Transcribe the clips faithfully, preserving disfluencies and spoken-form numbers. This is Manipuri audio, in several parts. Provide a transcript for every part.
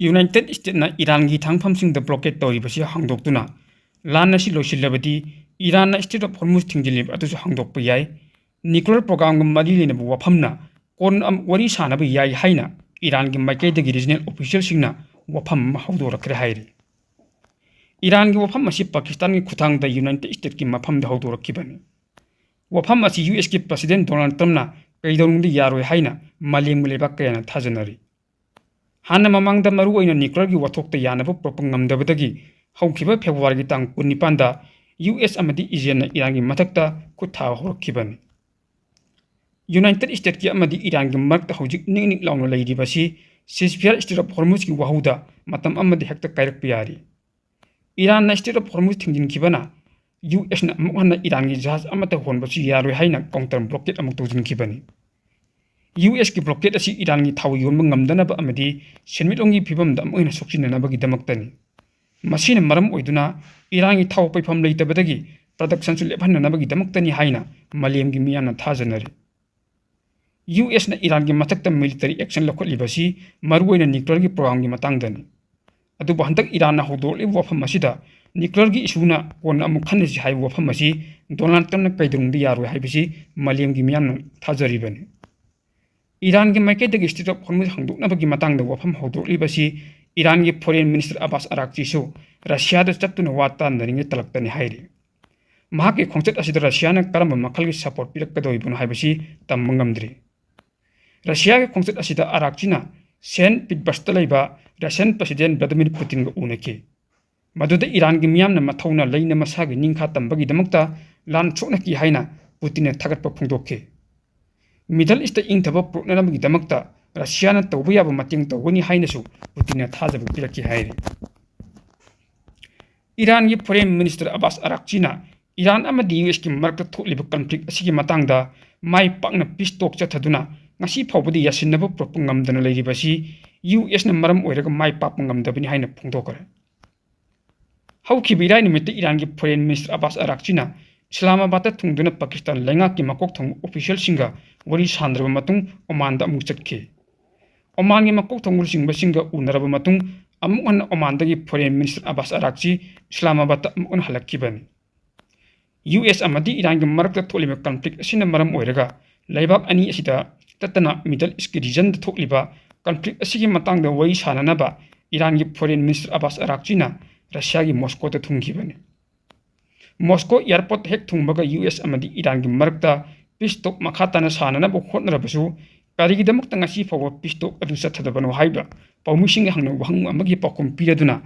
ꯌꯨꯅꯥꯏꯇꯦꯗ ꯁ꯭ꯇꯦꯠꯅ ꯏꯔꯥꯟꯒꯤ ꯊꯥꯡꯐꯝꯁꯤꯡꯗ ꯕ꯭ꯂꯣꯀꯦꯗ ꯇꯧꯔꯤꯕꯁꯤ ꯍꯥꯡꯗꯣꯛꯇꯨꯅ, ꯂꯥꯟ ꯑꯁꯤ ꯂꯣꯏꯁꯤꯜꯂꯕꯗꯤ ꯏꯔꯥꯟꯅ ꯁ꯭ꯇ꯭ꯔꯦꯠ ꯑꯣꯐ ꯍꯣꯔꯃꯨꯖ ꯊꯤꯡꯖꯤꯜꯂꯤꯕ ꯑꯗꯨꯁꯨ ꯍꯥꯡꯗꯣꯛꯄ ꯌꯥꯏ, ꯅ꯭ꯌꯨꯀ꯭ꯂꯤꯌꯔ ꯄ꯭ꯔꯣꯒ꯭ꯔꯥꯝꯒ ꯃꯔꯤ ꯂꯩꯅꯕ ꯋꯥꯐꯝꯅ ꯀꯣꯟꯅ ꯑꯃꯨꯛ ꯋꯥꯔꯤ ꯁꯥꯅꯕ ꯌꯥꯏ ꯍꯥꯏꯅ ꯏꯔꯥꯟꯒꯤ ꯃꯥꯏꯀꯩꯗꯒꯤ ꯔꯤꯖꯅꯦꯜ ꯑꯣꯐꯤꯁꯤꯌꯦꯜꯁꯤꯡꯅ ꯋꯥꯐꯝ ꯑꯃ ꯍꯧꯗꯣꯔꯛꯈ꯭ꯔꯦ ꯍꯥꯏꯔꯤ꯫ ꯏꯔꯥꯟꯒꯤ ꯋꯥꯐꯝ ꯑꯁꯤ ꯄꯥꯀꯤꯁꯇꯥꯟꯒꯤ ꯈꯨꯠꯊꯥꯡꯗ ꯌꯨꯅꯥꯏꯇꯦꯗ ꯁ꯭ꯇꯦꯠꯀꯤ ꯃꯐꯝꯗ ꯍꯧꯗꯣꯔꯛꯈꯤꯕꯅꯤ꯫ ꯋꯥꯐꯝ ꯑꯁꯤ ꯌꯨ ꯑꯦꯁꯀꯤ ꯄ꯭ꯔꯁꯤꯗꯦꯟ ꯗꯣꯅꯥꯜꯗ ꯇ꯭ꯔꯝꯞꯅ ꯀꯩꯗꯧꯅꯨꯡꯗ ꯌꯥꯔꯣꯏ ꯍꯥꯏꯅ ꯃꯥꯂꯦꯝꯒꯤ ꯂꯩꯕꯥꯛ ꯀꯌꯥꯅ ꯊꯥꯖꯅꯔꯤ꯫ ꯍꯥꯟꯅ ꯃꯃꯥꯡꯗ ꯃꯔꯨꯑꯣꯏꯅ ꯅ꯭ꯌꯨꯀ꯭ꯂꯤꯌꯔꯒꯤ ꯋꯥꯊꯣꯛꯇ ꯌꯥꯅꯕ ꯄꯨꯔꯛꯄ ꯉꯝꯗꯕꯗꯒꯤ ꯍꯧꯈꯤꯕ ꯐꯦꯕ꯭ꯔꯨꯋꯥꯔꯤꯒꯤ ꯇꯥꯡ ꯀꯨꯟꯅꯤꯄꯥꯟꯗ ꯌꯨ ꯑꯦꯁ ꯑꯃꯗꯤ ꯏꯖꯔꯦꯜꯅ ꯏꯔꯥꯟꯒꯤ ꯃꯊꯛꯇ ꯈꯨꯠ ꯊꯥꯕ ꯍꯧꯔꯛꯈꯤꯕꯅꯤ꯫ ꯌꯨꯅꯥꯏꯇꯦꯗ ꯁ꯭ꯇꯦꯠꯀꯤ ꯑꯃꯗꯤ ꯏꯔꯥꯟꯒꯤ ꯃꯔꯛꯇ ꯍꯧꯖꯤꯛ ꯅꯤꯛ ꯅꯤꯛ ꯂꯥꯎꯅ ꯂꯩꯔꯤꯕꯁꯤ ꯁꯤꯖꯐꯤꯌꯥꯔ ꯁ꯭ꯇ꯭ꯔꯦꯠ ꯑꯣꯐ ꯍꯣꯔꯃꯨꯖꯀꯤ ꯋꯥꯍꯧꯗ ꯃꯇꯝ ꯑꯃꯗ ꯍꯦꯛꯇ ꯀꯥꯏꯔꯛꯄ ꯌꯥꯔꯤ꯫ ꯏꯔꯥꯟꯅ ꯁ꯭ꯇ꯭ꯔꯦꯠ ꯑꯣꯐ ꯍꯣꯔꯃꯨꯖ ꯊꯤꯡꯖꯤꯟꯈꯤꯕꯅ ꯌꯨ ꯑꯦꯁꯅ ꯑꯃꯨꯛ ꯍꯟꯅ ꯏꯔꯥꯟꯒꯤ ꯖꯍꯥꯖ ꯑꯃꯠꯇ ꯍꯣꯟꯕꯁꯨ ꯌꯥꯔꯣꯏ ꯍꯥꯏꯅ ꯀꯥꯎꯟꯇꯔ ꯕ꯭ꯂꯣꯀꯦꯗ ꯑꯃꯨꯛ ꯇꯧꯁꯤꯟꯈꯤꯕꯅꯤ꯫ ꯌꯨ ꯑꯦꯁꯀꯤ ꯕ꯭ꯂꯣꯀꯦꯗ ꯑꯁꯤ ꯏꯔꯥꯟꯒꯤ ꯊꯥꯎ ꯌꯣꯟꯕ ꯉꯝꯗꯅꯕ ꯑꯃꯗꯤ ꯁꯦꯟꯃꯤꯠꯂꯣꯟꯒꯤ ꯐꯤꯕꯝꯗ ꯑꯃꯨꯛ ꯍꯦꯟꯅ ꯁꯣꯛꯆꯤꯟꯅꯅꯕꯒꯤꯗꯃꯛꯇꯅꯤ꯫ ꯃꯁꯤꯅ ꯃꯔꯝ ꯑꯣꯏꯗꯨꯅ ꯏꯔꯥꯟꯒꯤ ꯊꯥꯎ ꯄꯩꯐꯝ ꯂꯩꯇꯕꯗꯒꯤ ꯄ꯭ꯔꯗꯛꯁꯟꯁꯨ ꯂꯦꯞꯍꯟꯅꯅꯕꯒꯤꯗꯃꯛꯇꯅꯤ ꯍꯥꯏꯅ ꯃꯥꯂꯦꯝꯒꯤ ꯃꯤꯌꯥꯝꯅ ꯊꯥꯖꯅꯔꯤ꯫ ꯌꯨ ꯑꯦꯁꯅ ꯏꯔꯥꯟꯒꯤ ꯃꯊꯛꯇ ꯃꯤꯂꯤꯇꯔꯤ ꯑꯦꯛꯁꯟ ꯂꯧꯈꯠꯂꯤꯕꯁꯤ ꯃꯔꯨꯑꯣꯏꯅ ꯅ꯭ꯌꯨꯀ꯭ꯂꯤꯌꯔꯒꯤ ꯄ꯭ꯔꯣꯒ꯭ꯔꯥꯝꯒꯤ ꯃꯇꯥꯡꯗꯅꯤ꯫ ꯑꯗꯨꯕꯨ ꯍꯟꯗꯛ ꯏꯔꯥꯟꯅ ꯍꯧꯗꯣꯔꯛꯂꯤꯕ ꯋꯥꯐꯝ ꯑꯁꯤꯗ ꯅ꯭ꯌꯨꯀ꯭ꯂꯤꯌꯔꯒꯤ ꯏꯁꯨꯅ ꯀꯣꯟꯅ ꯑꯃꯨꯛ ꯈꯟꯅꯁꯤ ꯍꯥꯏꯕ ꯋꯥꯐꯝ ꯑꯁꯤ ꯗꯣꯅꯥꯜꯗ ꯇ꯭ꯔꯝꯞꯅ ꯀꯩꯗꯧꯅꯨꯡꯗ ꯌꯥꯔꯣꯏ ꯍꯥꯏꯕꯁꯤ ꯃꯥꯂꯦꯝꯒꯤ ꯃꯤꯌꯥꯝꯅ ꯊꯥꯖꯔꯤꯕꯅꯤ꯫ ꯏꯔꯥꯟꯒꯤ ꯃꯥꯏꯀꯩꯗꯒꯤ ꯁ꯭ꯇ꯭ꯔꯦꯠ ꯑꯣꯐ ꯍꯣꯔꯃꯨꯖ ꯍꯥꯡꯗꯣꯛꯅꯕꯒꯤ ꯃꯇꯥꯡꯗ ꯋꯥꯐꯝ ꯍꯧꯗꯣꯔꯛꯂꯤꯕꯁꯤ ꯏꯔꯥꯟꯒꯤ ꯐꯣꯔꯦꯟ ꯃꯤꯅꯤꯁꯇꯔ ꯑꯕꯥꯁ ꯑꯔꯥꯛꯆꯤꯁꯨ ꯔꯁꯤꯌꯥꯗ ꯆꯠꯇꯨꯅ ꯋꯥ ꯇꯥꯅꯔꯤꯉꯩ ꯇꯜꯂꯛꯇꯅꯤ ꯍꯥꯏꯔꯤ꯫ ꯃꯍꯥꯛꯀꯤ ꯈꯣꯡꯆꯠ ꯑꯁꯤꯗ ꯔꯁꯤꯌꯥꯅ ꯀꯔꯝꯕ ꯃꯈꯜꯒꯤ ꯁꯄꯣꯔꯠ ꯄꯤꯔꯛꯀꯗꯧꯔꯤꯕꯅꯣ ꯍꯥꯏꯕꯁꯤ ꯇꯝꯕ ꯉꯝꯗ꯭ꯔꯤ꯫ ꯔꯁꯤꯌꯥꯒꯤ ꯈꯣꯡꯆꯠ ꯑꯁꯤꯗ ꯑꯔꯥꯛꯆꯤꯅ ꯁꯦꯟꯠ ꯄꯤꯇꯔꯁꯕꯔꯒꯇ ꯂꯩꯕ ꯔꯁꯤꯌꯟ ꯄ꯭ꯔꯁꯤꯗꯦꯟ ꯚ꯭ꯂꯥꯗꯤꯃꯤꯔ ꯄꯨꯇꯤꯟꯒ ꯎꯅꯈꯤ꯫ ꯃꯗꯨꯗ ꯏꯔꯥꯟꯒꯤ ꯃꯤꯌꯥꯝꯅ ꯃꯊꯧꯅ ꯂꯩꯅ ꯃꯁꯥꯒꯤ ꯅꯤꯡꯈꯥ ꯇꯝꯕꯒꯤꯗꯃꯛꯇ ꯂꯥꯟ ꯁꯣꯛꯅꯈꯤ ꯍꯥꯏꯅ ꯄꯨꯇꯤꯟꯅ ꯊꯥꯒꯠꯄ ꯐꯣꯡꯗꯣꯛꯈꯤ꯫ ꯃꯤꯗꯜ ꯏꯁꯇ ꯏꯪꯊꯕ ꯄꯨꯔꯛꯅꯅꯕꯒꯤꯗꯃꯛꯇ ꯔꯁꯤꯌꯥꯅ ꯇꯧꯕ ꯌꯥꯕ ꯃꯇꯦꯡ ꯇꯧꯒꯅꯤ ꯍꯥꯏꯅꯁꯨ ꯄꯨꯇꯤꯟꯅ ꯊꯥꯖꯕ ꯄꯤꯔꯛꯈꯤ ꯍꯥꯏꯔꯤ꯫ ꯏꯔꯥꯟꯒꯤ ꯐꯣꯔꯦꯟ ꯃꯤꯅꯤꯁꯇꯔ ꯑꯕꯥꯁ ꯑꯔꯥꯛꯆꯤꯅ ꯏꯔꯥꯟ ꯑꯃꯗꯤ ꯌꯨ ꯑꯦꯁꯀꯤ ꯃꯔꯛꯇ ꯊꯣꯛꯂꯤꯕ ꯀꯟꯐ꯭ꯂꯤꯛ ꯑꯁꯤꯒꯤ ꯃꯇꯥꯡꯗ ꯃꯥꯏ ꯄꯥꯛꯅ ꯄꯤꯁ ꯇꯣꯛ ꯆꯠꯊꯗꯨꯅ ꯉꯁꯤ ꯐꯥꯎꯕꯗ ꯌꯥꯁꯤꯟꯅꯕ ꯄꯨꯔꯛꯄ ꯉꯝꯗꯅ ꯂꯩꯔꯤꯕꯁꯤ ꯌꯨ ꯑꯦꯁꯅ ꯃꯔꯝ ꯑꯣꯏꯔꯒ ꯃꯥꯏ ꯄꯥꯛꯄ ꯉꯝꯗꯕꯅꯤ ꯍꯥꯏꯅ ꯐꯣꯡꯗꯣꯛꯈ꯭ꯔꯦ꯫ ꯍꯧꯈꯤꯕ ꯏꯔꯥꯏ ꯅꯨꯃꯤꯠꯇ ꯏꯔꯥꯟꯒꯤ ꯐꯣꯔꯦꯟ ꯃꯤꯅꯤꯁꯇꯔ ꯑꯕꯥꯁ ꯑꯔꯥꯛꯆꯤꯅ ꯏꯁꯂꯥꯃꯥꯕꯥꯗꯇ ꯊꯨꯡꯗꯨꯅ ꯄꯥꯀꯤꯁꯇꯥꯟ ꯂꯩꯉꯥꯛꯀꯤ ꯃꯀꯣꯛ ꯊꯣꯡꯕ ꯑꯣꯐꯤꯁꯤꯌꯦꯜꯁꯤꯡꯒ ꯋꯥꯔꯤ ꯁꯥꯟꯅꯔꯕ ꯃꯇꯨꯡ ꯑꯣꯃꯥꯟꯗ ꯑꯃꯨꯛ ꯆꯠꯈꯤ꯫ ꯑꯣꯃꯥꯟꯒꯤ ꯃꯀꯣꯛ ꯊꯣꯡꯕ ꯂꯨꯆꯤꯡꯕꯁꯤꯡꯒ ꯎꯅꯔꯕ ꯃꯇꯨꯡ ꯑꯃꯨꯛ ꯍꯟꯅ ꯑꯣꯃꯥꯟꯗꯒꯤ Foreign Minister ꯑꯕꯥꯁ ꯑꯔꯥꯛꯆꯤ ꯏꯁꯂꯥꯃꯥꯕꯥꯗꯇ ꯑꯃꯨꯛ ꯍꯟꯅ ꯍꯜꯂꯛꯈꯤꯕꯅꯤ꯫ ꯌꯨ ꯑꯦꯁ ꯑꯃꯗꯤ ꯏꯔꯥꯟꯒꯤ ꯃꯔꯛꯇ ꯊꯣꯛꯂꯤꯕ conflict ꯑꯁꯤꯅ ꯃꯔꯝ ꯑꯣꯏꯔꯒ ꯂꯩꯕꯥꯛ ꯑꯅꯤ ꯑꯁꯤꯗ ꯇꯠꯇꯅ Middle Eastꯀꯤ regionꯗ ꯊꯣꯛꯂꯤꯕ conflict ꯑꯁꯤꯒꯤ ꯃꯇꯥꯡꯗ ꯋꯥꯔꯤ ꯁꯥꯅꯅꯕ ꯏꯔꯥꯟꯒꯤ Foreign Minister ꯑꯕꯥꯁ ꯑꯔꯥꯛꯆꯤꯅ ꯔꯁꯤꯌꯥꯒꯤ ꯃꯣꯁꯀꯣꯗ ꯊꯨꯡꯈꯤꯕꯅꯤ꯫ ꯃꯣꯁꯀꯣ airport ꯍꯦꯛ ꯊꯨꯡꯕꯒ ꯌꯨ ꯑꯦꯁ ꯑꯃꯗꯤ ꯏꯔꯥꯟꯒꯤ ꯃꯔꯛꯇ peace talk ꯃꯈꯥ ꯇꯥꯅ ꯁꯥꯅꯅꯕ ꯍꯣꯠꯅꯔꯕꯁꯨ ꯀꯔꯤꯒꯤꯗꯃꯛꯇ ꯉꯁꯤ ꯐꯥꯎꯕ peace talk ꯑꯗꯨ ꯆꯠꯊꯗꯕꯅꯣ ꯍꯥꯏꯕ ꯄꯥꯎꯃꯤꯁꯤꯡꯒꯤ ꯍꯪꯅꯕ ꯋꯥꯍꯪ ꯑꯃꯒꯤ ꯄꯥꯎꯈꯨꯝ ꯄꯤꯔꯗꯨꯅ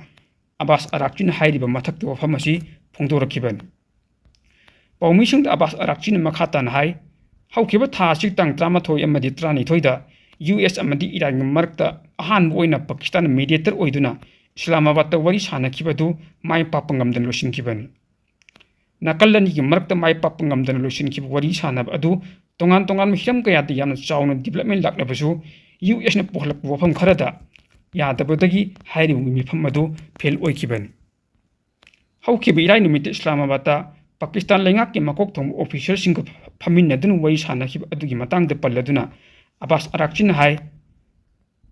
ꯑꯕꯥꯁ ꯑꯔꯥꯛꯆꯤꯅ ꯍꯥꯏꯔꯤꯕ ꯃꯊꯛꯇ ꯋꯥꯐꯝ ꯑꯁꯤ ꯐꯣꯡꯗꯣꯔꯛꯈꯤꯕꯅꯤ꯫ ꯄꯥꯎꯃꯤꯁꯤꯡꯗ ꯑꯕꯥꯁ ꯑꯔꯥꯛꯆꯤꯅ ꯃꯈꯥ ꯇꯥꯅ ꯍꯥꯏ, ꯍꯧꯈꯤꯕ ꯊꯥ ꯑꯁꯤꯒꯤ ꯇꯥꯡ ꯇꯔꯥꯃꯥꯊꯣꯏ ꯑꯃꯗꯤ ꯇꯔꯥꯅꯤꯊꯣꯏꯗ ꯌꯨ ꯑꯦꯁ ꯑꯃꯗꯤ ꯏꯔꯥꯟꯒꯤ ꯃꯔꯛꯇ ꯑꯍꯥꯟꯕ ꯑꯣꯏꯅ ꯄꯥꯀꯤꯁꯇꯥꯟꯅ mediator ꯑꯣꯏꯗꯨꯅ ꯏꯁꯂꯥꯃꯥꯕꯥꯗꯇ ꯋꯥꯔꯤ ꯁꯥꯅꯈꯤꯕ ꯑꯗꯨ ꯃꯥꯏ ꯄꯥꯛꯄ ꯉꯝꯗꯅ ꯂꯣꯏꯁꯤꯟꯈꯤꯕꯅꯤ꯫ ꯅꯥꯀꯜ ꯑꯅꯤꯒꯤ ꯃꯔꯛꯇ ꯃꯥꯏ ꯄꯥꯛꯄ ꯉꯝꯗꯅ ꯂꯣꯏꯁꯤꯟꯈꯤꯕ ꯋꯥꯔꯤ ꯁꯥꯅꯕ ꯑꯗꯨ ꯇꯣꯉꯥꯟ ꯇꯣꯉꯥꯟꯕ ꯍꯤꯔꯝ ꯀꯌꯥꯗ ꯌꯥꯝꯅ ꯆꯥꯎꯅ development ꯂꯥꯛꯂꯕꯁꯨ ꯌꯨ ꯑꯦꯁꯅ ꯄꯨꯈꯠꯂꯛꯄ ꯋꯥꯐꯝ ꯈꯔꯗ ꯌꯥꯗꯕꯗꯒꯤ ꯍꯥꯏꯔꯤꯕ ꯃꯤꯐꯝ ꯑꯗꯨ fail ꯑꯣꯏꯈꯤꯕꯅꯤ꯫ ꯍꯧꯈꯤꯕ ꯏꯔꯥꯏ ꯅꯨꯃꯤꯠꯇ ꯏꯁꯂꯥꯃꯥꯕꯥꯗꯇ ꯄꯥꯀꯤꯁꯇꯥꯟ ꯂꯩꯉꯥꯛꯀꯤ ꯃꯀꯣꯛ ꯊꯣꯡꯕ officerꯁꯤꯡꯒ ꯐꯝꯃꯤꯟꯅꯗꯨꯅ ꯋꯥꯔꯤ ꯁꯥꯅꯈꯤꯕ ꯑꯗꯨꯒꯤ ꯃꯇꯥꯡꯗ ꯄꯜꯂꯗꯨꯅ ꯑꯕꯥꯁ ꯑꯔꯥꯛꯆꯤꯅ ꯍꯥꯏ,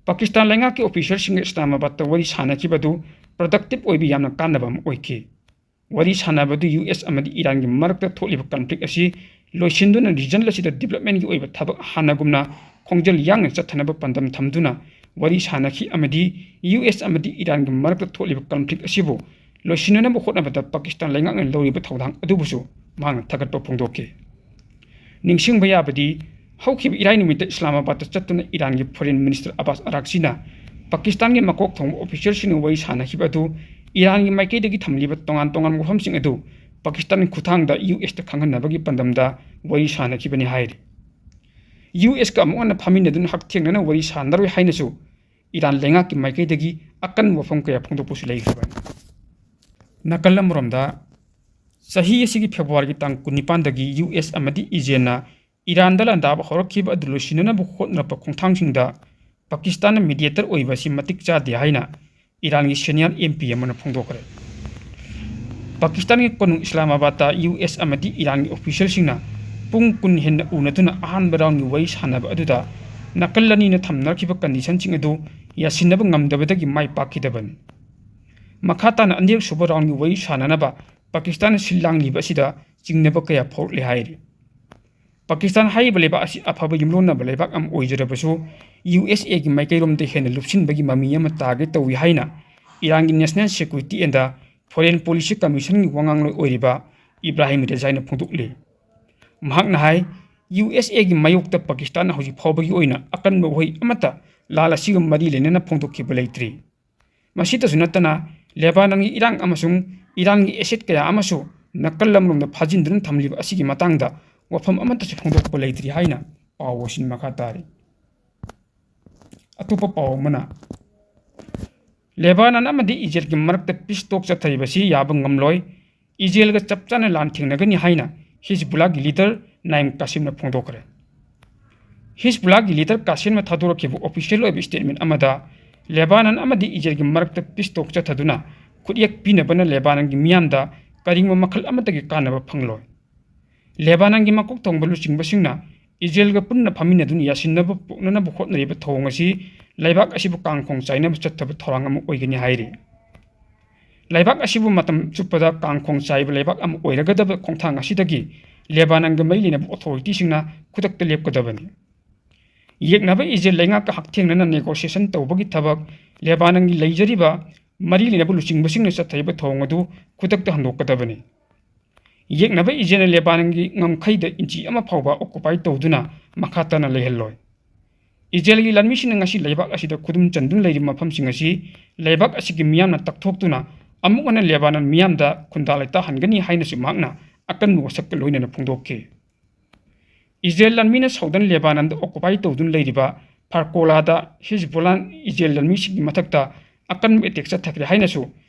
ꯄꯥꯀꯤꯁꯇꯥꯟ ꯂꯩꯉꯥꯛꯀꯤ officerꯁꯤꯡꯒ ꯏꯁꯂꯥꯃꯥꯕꯥꯗꯇ ꯋꯥꯔꯤ ꯁꯥꯅꯈꯤꯕ ꯑꯗꯨ productive ꯑꯣꯏꯕ ꯌꯥꯝꯅ ꯀꯥꯟꯅꯕ ꯑꯃ ꯑꯣꯏꯈꯤ꯫ ꯋꯥꯔꯤ ꯁꯥꯅꯕꯗꯨ ꯌꯨ ꯑꯦꯁ ꯑꯃꯗꯤ ꯏꯔꯥꯟꯒꯤ ꯃꯔꯛꯇ ꯊꯣꯛꯂꯤꯕ conflict ꯑꯁꯤ ꯂꯣꯏꯁꯤꯟꯗꯨꯅ region ꯑꯁꯤꯗ developmentꯀꯤ ꯑꯣꯏꯕ ꯊꯕꯛ ꯍꯥꯟꯅꯒꯨꯝꯅ ꯈꯣꯡꯖꯦꯜ ꯌꯥꯡꯅ ꯆꯠꯊꯅꯕ ꯄꯥꯟꯗꯝ ꯊꯝꯗꯨꯅ ꯋꯥꯔꯤ ꯁꯥꯅꯈꯤ ꯑꯃꯗꯤ ꯌꯨ ꯑꯦꯁ ꯑꯃꯗꯤ ꯏꯔꯥꯟꯒꯤ ꯃꯔꯛꯇ ꯊꯣꯛꯂꯤꯕ conflict ꯑꯁꯤꯕꯨ ꯂꯣꯏꯁꯤꯟꯅꯅꯕ ꯍꯣꯠꯅꯕꯗ ꯄꯥꯀꯤꯁꯇꯥꯟ ꯂꯩꯉꯥꯛꯅ ꯂꯧꯔꯤꯕ ꯊꯧꯗꯥꯡ ꯑꯗꯨꯕꯨꯁꯨ ꯃꯍꯥꯛꯅ ꯊꯥꯒꯠꯄ ꯐꯣꯡꯗꯣꯛꯈꯤ꯫ ꯅꯤꯡꯁꯤꯡꯕ ꯌꯥꯕꯗꯤ, ꯍꯧꯈꯤꯕ ꯏꯔꯥꯏ ꯅꯨꯃꯤꯠꯇ ꯏꯁꯂꯥꯃꯥꯕꯥꯗꯇ ꯆꯠꯇꯨꯅ ꯏꯔꯥꯟꯒꯤ Foreign Minister ꯑꯕꯥꯁ ꯑꯔꯥꯛꯆꯤꯅ ꯄꯥꯀꯤꯁꯇꯥꯟꯒꯤ ꯃꯀꯣꯛ ꯊꯣꯡꯕ officerꯁꯤꯡꯒ ꯋꯥꯔꯤ ꯁꯥꯅꯈꯤꯕ ꯑꯗꯨ ꯏꯔꯥꯟꯒꯤ ꯃꯥꯏꯀꯩꯗꯒꯤ ꯊꯝꯂꯤꯕ ꯇꯣꯉꯥꯟ ꯇꯣꯉꯥꯟꯕ ꯋꯥꯐꯝꯁꯤꯡ ꯑꯗꯨ ꯄꯥꯀꯤꯁꯇꯥꯟꯒꯤ ꯈꯨꯠꯊꯥꯡꯗ ꯌꯨ ꯑꯦꯁꯇ ꯈꯪꯍꯟꯅꯕꯒꯤ ꯄꯥꯟꯗꯝꯗ ꯋꯥꯔꯤ ꯁꯥꯅꯈꯤꯕꯅꯤ ꯍꯥꯏꯔꯤ꯫ ꯌꯨ ꯑꯦꯁꯀ ꯑꯃꯨꯛ ꯍꯟꯅ ꯐꯝꯃꯤꯟꯅꯗꯨꯅ ꯍꯛꯊꯦꯡꯅꯅ ꯋꯥꯔꯤ ꯁꯥꯅꯔꯣꯏ ꯍꯥꯏꯅꯁꯨ ꯏꯔꯥꯟ ꯂꯩꯉꯥꯛꯀꯤ ꯃꯥꯏꯀꯩꯗꯒꯤ ꯑꯀꯟꯕ ꯋꯥꯐꯝ ꯀꯌꯥ ꯐꯣꯡꯗꯣꯛꯄꯁꯨ ꯂꯩꯈ꯭ꯔꯕꯅꯤ꯫ ꯅꯥꯀꯜ ꯑꯃꯔꯣꯝꯗ, ꯆꯍꯤ ꯑꯁꯤꯒꯤ ꯐꯦꯕ꯭ꯔꯨꯋꯥꯔꯤꯒꯤ ꯇꯥꯡ ꯀꯨꯟꯅꯤꯄꯥꯟꯗꯒꯤ ꯌꯨ ꯑꯦꯁ ꯑꯃꯗꯤ ꯏꯖꯔꯦꯜꯅ ꯏꯔꯥꯟꯗ ꯂꯥꯟꯗꯥꯕ ꯍꯧꯔꯛꯈꯤꯕ ꯑꯗꯨ ꯂꯣꯏꯁꯤꯟꯅꯅꯕ ꯍꯣꯠꯅꯔꯛꯄ ꯈꯣꯡꯊꯥꯡꯁꯤꯡꯗ ꯄꯥꯀꯤꯁꯇꯥꯟꯅ mediator ꯑꯣꯏꯕ ꯑꯁꯤ ꯃꯇꯤꯛ ꯆꯥꯗꯦ ꯍꯥꯏꯅ ꯏꯔꯥꯟꯒꯤ senior M P ꯑꯃꯅ ꯐꯣꯡꯗꯣꯛꯈ꯭ꯔꯦ꯫ ꯄꯥꯀꯤꯁꯇꯥꯟꯒꯤ ꯀꯣꯅꯨꯡ ꯏꯁꯂꯥꯃꯥꯕꯥꯗꯇ ꯌꯨ ꯑꯦꯁ ꯑꯃꯗꯤ ꯏꯔꯥꯟꯒꯤ officialꯁꯤꯡꯅ ꯄꯨꯡ ꯀꯨꯟ ꯍꯦꯟꯅ ꯎꯅꯗꯨꯅ ꯑꯍꯥꯟꯕ roundꯒꯤ ꯋꯥꯔꯤ ꯁꯥꯟꯅꯕ ꯑꯗꯨꯗ ꯅꯥꯀꯜ ꯑꯅꯤꯅ ꯊꯝꯅꯔꯛꯈꯤꯕ conditionꯁꯤꯡ ꯑꯗꯨ ꯌꯥꯁꯤꯟꯅꯕ ꯉꯝꯗꯕꯗꯒꯤ ꯃꯥꯏ ꯄꯥꯛꯈꯤꯗꯕꯅꯤ꯫ ꯃꯈꯥ ꯇꯥꯅ ꯑꯅꯤꯔꯛ ꯁꯨꯕ roundꯒꯤ ꯋꯥꯔꯤ ꯁꯥꯅꯅꯕ ꯄꯥꯀꯤꯁꯇꯥꯟꯅ ꯁꯤꯜ ꯂꯥꯡꯂꯤꯕ ꯑꯁꯤꯗ ꯆꯤꯡꯅꯕ ꯀꯌꯥ ꯐꯥꯎꯔꯛꯂꯦ ꯍꯥꯏꯔꯤ꯫ ꯄꯥꯀꯤꯁꯇꯥꯟ ꯍꯥꯏꯔꯤꯕ ꯂꯩꯕꯥꯛ ꯑꯁꯤ ꯑꯐꯕ ꯌꯨꯝꯂꯣꯟꯅꯕ ꯂꯩꯕꯥꯛ ꯑꯃ ꯑꯣꯏꯖꯔꯕꯁꯨ, ꯌꯨ ꯑꯦꯁ ꯑꯦꯒꯤ ꯃꯥꯏꯀꯩꯔꯣꯝꯗ ꯍꯦꯟꯅ ꯂꯨꯞꯁꯤꯟꯕꯒꯤ ꯃꯃꯤ ꯑꯃ ꯇꯥꯒꯦ ꯇꯧꯏ ꯍꯥꯏꯅ ꯏꯔꯥꯟꯒꯤ National Security and Foreign Policy Commissionꯒꯤ ꯋꯥꯉꯥꯡꯂꯣꯏ ꯑꯣꯏꯔꯤꯕ ꯏꯕ꯭ꯔꯥꯍꯤꯝ ꯔꯦꯖꯥꯏꯅ ꯐꯣꯡꯗꯣꯛꯂꯤ꯫ ꯃꯍꯥꯛꯅ ꯍꯥꯏ, ꯌꯨ ꯑꯦꯁ ꯑꯦꯒꯤ ꯃꯥꯌꯣꯛꯇ ꯄꯥꯀꯤꯁꯇꯥꯟꯅ ꯍꯧꯖꯤꯛ ꯐꯥꯎꯕꯒꯤ ꯑꯣꯏꯅ ꯑꯀꯟꯕ ꯋꯥꯍꯩ ꯑꯃꯠꯇ ꯂꯥꯜ ꯑꯁꯤꯒ ꯃꯔꯤ ꯂꯩꯅꯅ ꯐꯣꯡꯗꯣꯛꯈꯤꯕ ꯂꯩꯇ꯭ꯔꯤ꯫ ꯃꯁꯤꯇꯁꯨ ꯅꯠꯇꯅ, ꯂꯦꯕꯥꯅꯟꯒꯤ ꯏꯔꯥꯡ ꯑꯃꯁꯨꯡ ꯏꯔꯥꯟꯒꯤ asset ꯀꯌꯥ ꯑꯃꯁꯨ ꯅꯥꯀꯜ ꯑꯃꯔꯣꯝꯗ ꯐꯥꯖꯤꯟꯗꯨꯅ ꯊꯝꯂꯤꯕ ꯑꯁꯤꯒꯤ ꯃꯇꯥꯡꯗ ꯋꯥꯐꯝ ꯑꯃꯠꯇꯁꯨ ꯐꯣꯡꯗꯣꯛꯄ ꯂꯩꯇ꯭ꯔꯤ ꯍꯥꯏꯅ ꯄꯥꯎ ꯑꯁꯤꯅ ꯃꯈꯥ ꯇꯥꯔꯤ꯫ ꯑꯇꯣꯞꯄ ꯄꯥꯎ ꯑꯃꯅ, ꯂꯦꯕꯥꯅꯟ ꯑꯃꯗꯤ ꯏꯖꯔꯦꯜꯒꯤ ꯃꯔꯛꯇ peace talk ꯆꯠꯊꯔꯤꯕꯁꯤ ꯌꯥꯕ ꯉꯝꯂꯣꯏ, ꯏꯖꯔꯦꯜꯒ ꯆꯞ ꯆꯥꯅ ꯂꯥꯟ ꯊꯦꯡꯅꯒꯅꯤ ꯍꯥꯏꯅ ꯍꯤꯖꯕꯨꯜꯂꯥꯒꯤ leader ꯅꯥꯏꯝ ꯀꯥꯁꯤꯝꯅ ꯐꯣꯡꯗꯣꯛꯈ꯭ꯔꯦ꯫ ꯍꯤꯖꯕꯨꯜꯂꯥꯒꯤ leader ꯀꯥꯁꯤꯝꯅ ꯊꯥꯗꯣꯔꯛꯈꯤꯕ official ꯑꯣꯏꯕ statement ꯑꯃꯗ, ꯂꯦꯕꯥꯅꯟ ꯑꯃꯗꯤ ꯏꯖꯔꯦꯜꯒꯤ ꯃꯔꯛꯇ peace talk ꯆꯠꯊꯗꯨꯅ ꯈꯨꯠꯌꯦꯛ ꯄꯤꯅꯕꯅ ꯂꯦꯕꯥꯅꯟꯒꯤ ꯃꯤꯌꯥꯝꯗ ꯀꯔꯤꯒꯨꯝꯕ ꯃꯈꯜ ꯑꯃꯠꯇꯒꯤ ꯀꯥꯟꯅꯕ ꯐꯪꯂꯣꯏ꯫ ꯂꯦꯕꯥꯅꯟꯒꯤ ꯃꯀꯣꯛ ꯊꯣꯡꯕ ꯂꯨꯆꯤꯡꯕꯁꯤꯡꯅ ꯏꯖꯔꯦꯜꯒ ꯄꯨꯟꯅ ꯐꯝꯃꯤꯟꯅꯗꯨꯅ ꯌꯥꯁꯤꯟꯅꯕ ꯄꯨꯔꯛꯅꯅꯕ ꯍꯣꯠꯅꯔꯤꯕ ꯊꯧꯑꯣꯡ ꯑꯁꯤ ꯂꯩꯕꯥꯛ ꯑꯁꯤꯕꯨ ꯀꯥꯡꯈꯣꯡ ꯆꯥꯏꯅꯕ ꯆꯠꯊꯕ ꯊꯧꯔꯥꯡ ꯑꯃ ꯑꯣꯏꯒꯅꯤ ꯍꯥꯏꯔꯤ꯫ ꯂꯩꯕꯥꯛ ꯑꯁꯤꯕꯨ ꯃꯇꯝ ꯆꯨꯞꯄꯗ ꯀꯥꯡꯈꯣꯡ ꯆꯥꯏꯕ ꯂꯩꯕꯥꯛ ꯑꯃ ꯑꯣꯏꯔꯒꯗꯕ ꯈꯣꯡꯊꯥꯡ ꯑꯁꯤꯗꯒꯤ ꯂꯦꯕꯥꯅꯟꯒ ꯃꯔꯤ ꯂꯩꯅꯕ authorityꯁꯤꯡꯅ ꯈꯨꯗꯛꯇ ꯂꯦꯞꯀꯗꯕꯅꯤ꯫ ꯌꯦꯛꯅꯕ ꯏꯖꯔꯦꯜ ꯂꯩꯉꯥꯛꯀ ꯍꯛꯊꯦꯡꯅꯅ negotiation ꯇꯧꯕꯒꯤ ꯊꯕꯛ ꯂꯦꯕꯥꯅꯟꯒꯤ ꯂꯩꯖꯔꯤꯕ ꯃꯔꯤ ꯂꯩꯅꯕ ꯂꯨꯆꯤꯡꯕꯁꯤꯡꯅ ꯆꯠꯊꯔꯤꯕ ꯊꯧꯑꯣꯡ ꯑꯗꯨ ꯈꯨꯗꯛꯇ ꯍꯟꯗꯣꯛꯀꯗꯕꯅꯤ꯫ ꯌꯦꯛꯅꯕ ꯏꯖꯔꯦꯜꯅ ꯂꯦꯕꯥꯅꯟꯒꯤ ꯉꯝꯈꯩꯗ ꯏꯟꯆꯤ ꯑꯃ ꯐꯥꯎꯕ occupy ꯇꯧꯗꯨꯅ ꯃꯈꯥ ꯇꯥꯅ ꯂꯩꯍꯜꯂꯣꯏ꯫ ꯏꯖꯔꯦꯜꯒꯤ ꯂꯥꯟꯃꯤꯁꯤꯡꯅ ꯉꯁꯤ ꯂꯩꯕꯥꯛ ꯑꯁꯤꯗ ꯈꯨꯗꯨꯝ ꯆꯟꯗꯨꯅ ꯂꯩꯔꯤꯕ ꯃꯐꯝꯁꯤꯡ ꯑꯁꯤ ꯂꯩꯕꯥꯛ ꯑꯁꯤꯒꯤ ꯃꯤꯌꯥꯝꯅ ꯇꯛꯊꯣꯛꯇꯨꯅ ꯑꯃꯨꯛ ꯍꯟꯅ ꯂꯦꯕꯥꯅꯟ ꯃꯤꯌꯥꯝꯗ ꯈꯨꯟꯗꯥ ꯂꯩꯇꯥꯍꯟꯒꯅꯤ ꯍꯥꯏꯅꯁꯨ ꯃꯍꯥꯛꯅ ꯑꯀꯟꯕ ꯋꯥꯁꯛꯀ ꯂꯣꯏꯅꯅ ꯐꯣꯡꯗꯣꯛꯈꯤ꯫ ꯏꯖꯔꯦꯜ ꯂꯥꯟꯃꯤꯅ southern ꯂꯦꯕꯥꯅꯟꯗ occupy ꯇꯧꯗꯨꯅ ꯂꯩꯔꯤꯕ ꯐꯥꯔꯀꯣꯂꯥꯗ ꯍꯤꯖꯕꯨꯜꯂꯥꯅ ꯏꯖꯔꯦꯜ ꯂꯥꯟꯃꯤꯁꯤꯡꯒꯤ ꯃꯊꯛꯇ ꯑꯀꯟꯕ attack ꯆꯠꯊꯈ꯭ꯔꯦ ꯍꯥꯏꯅꯁꯨ